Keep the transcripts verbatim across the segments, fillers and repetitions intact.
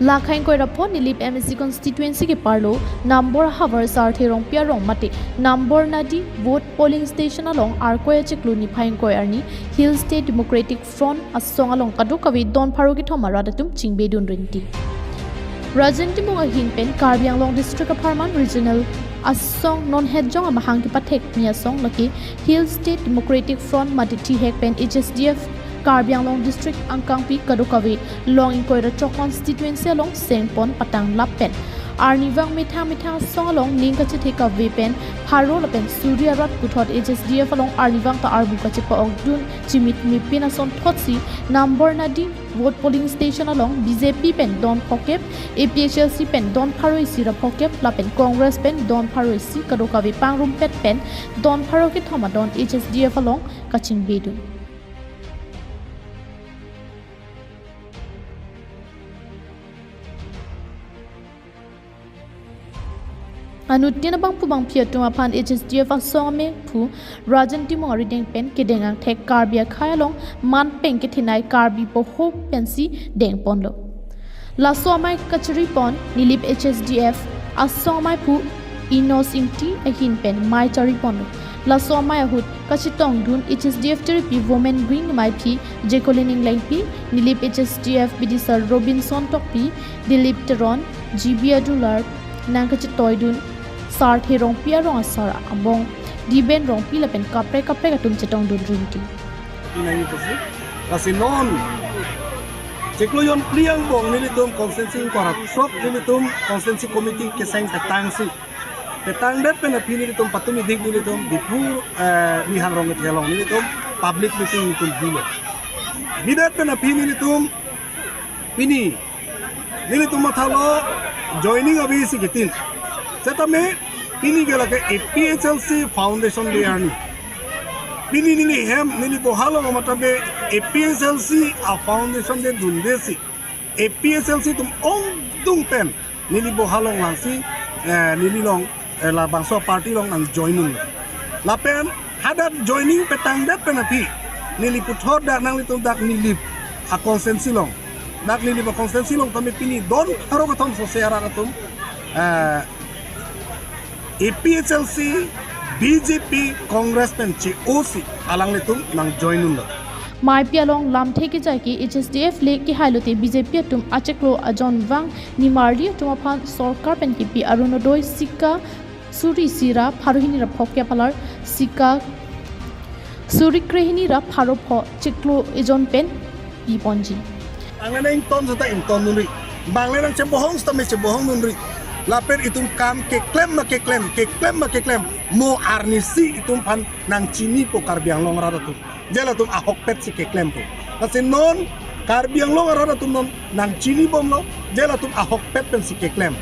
Lakha ingkoi ra pho Nilip M A C constituency keparlo Nambor ahavar Sarthe Rongpi arong mate Nambor Nadi vote polling station along Arkoi achiklo niphai ingkoi arni Hill State Democratic Front asong along kadokave don pharo kethom arat atum chingbedun rinti. Rajen Timung ahin pen Karbi Anglong District apharman regional asong non hetjong amahang kepathekmi asong lake Hill State Democratic Front mate thihek pen H S D F Karbi Anglong District angkangpi kadokave long ingkoi ra throk constituency along sengpon patanglap pen arnivang methang methang asong along ning kachethe kave pen pharo lapen suri arat puthot H S D F along arnivang ta arbu kachepa-okdun chimit mipin asonthotsi Nambor Nadi vote polling station along B J P pen don phokep, A P H L C pen don pharo isi ra phokep lapen Congress pen don pharo isi kadokave pangrumpet pen don pharo kethom adon H S D F along kachingbedun. Anuttin abangphu bangphi atum aphan H S D F asong amephu Rajen Timung arideng pen kedeng angthek Karbi akhei along manpeng kethenei Karbi poho pensi dengponlo. Laso amei kacharipon Nilip H S D F asong ameiphu Enos Ingti ahin pen mei chariponlo. Laso amei ahut kachetongdun H S D F tiripi women wing meiphi Jacqueline Englengpi, Nilip H S D F bidisar Robinson Tokbi, Dilip Teron, G B Adular, nangkachetoidun Sarthe Rongpi arong asar abong Diben Rongpi lapen kaprek kaprek atum chetongdun rinti. Pinai itu sih. Lasi non chiklo jon phli angbong nelitum constituency ingkoi ra throk nelitum constituency committee keseng petangsi. Petangdet pen aphi nelitum patumi dik nelitum Diphu, eh, Nihang Rong kethe along nelitum public meeting nelitum bilo. Bidet pen aphi nelitum pini nelitum mathalo joining abisi ketin. Setame pini ke lake A P H L C Foundation Day arni. Pini neli hem neli bohalong matame A P H L C a-foundation day dundesi A P H L C atum ongdung pen neli bohalong langsi, eh, neli long, eh, labangso party along nangjoining. Lapen hadak joining petangdet pen aphi neli puthot dak nanglitum dak Nilip a-constituency along. Dak Nilip a-constituency along tame pini don pharo kethom sose arat atum, eh, A P H L C, B J P, Congress pen che-osi alanglitum nangjoinunlo. Meipi along lamthe kejai ke H S D F le kehailote B J P atum achiklo ajon vang nimarli atum aphan sorkar pen kipi Orunodoi sika suri isi ra pharo hini ra phokep alar sika suri krehini ra pharo pho chiklo ejon pen piponji. Angan ington seta ingtondunri. Bang le nangchebohong seta me chebohongdunri. Lapen itum kam keklem ma keklem, keklem ma keklem. Mo arnisi itum aphan nangchinipo Karbi Anglong arat atum. Je latum ahokpet si keklempo. Lasi non Karbi Anglong arat atum non nangchinibomlo, je latum ahokpet pensi keklem.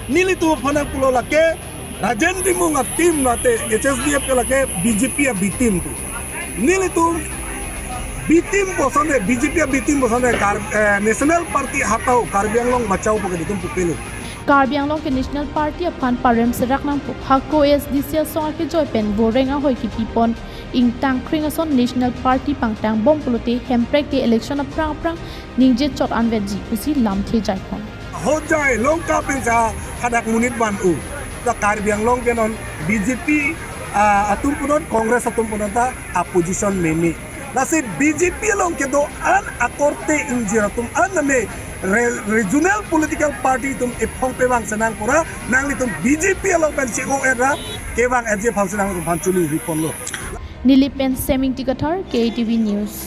Nelitum aphan nangpulo lake Rajen Timung a-team mate H S D F ke lake B J P a-B team pu. Nelitum B team bosonde, B J P a-B team bosonde Kar-, eh, National Party hatao Karbi Anglong bachao pu ke nelitum pupelo. Karbi Anglong ke National Party aphan parem serak nangpo. Hako A S D C asong akejoi pen boreng ahoi kipipon ingtang kring ason National Party pangtangbom pulote Hemprek ke election aphrang aphrang ningje chot anvetji pusi lamthe jaipon. Hojai Lanka pensi hadak monit van-o. Ta Karbi Anglong ke non B J P, ah, atum punon, Congress atum punon ta opposition meme. Lasi B J P along kedo-an akorte ingjir atum an name re-, regional political party atum ephong pevang senang pura nanglitum B J P along pen che-o era kevang aje phang senang atum phan chuli hiponlo. Nilip pen Seming Tikathar, K T V News.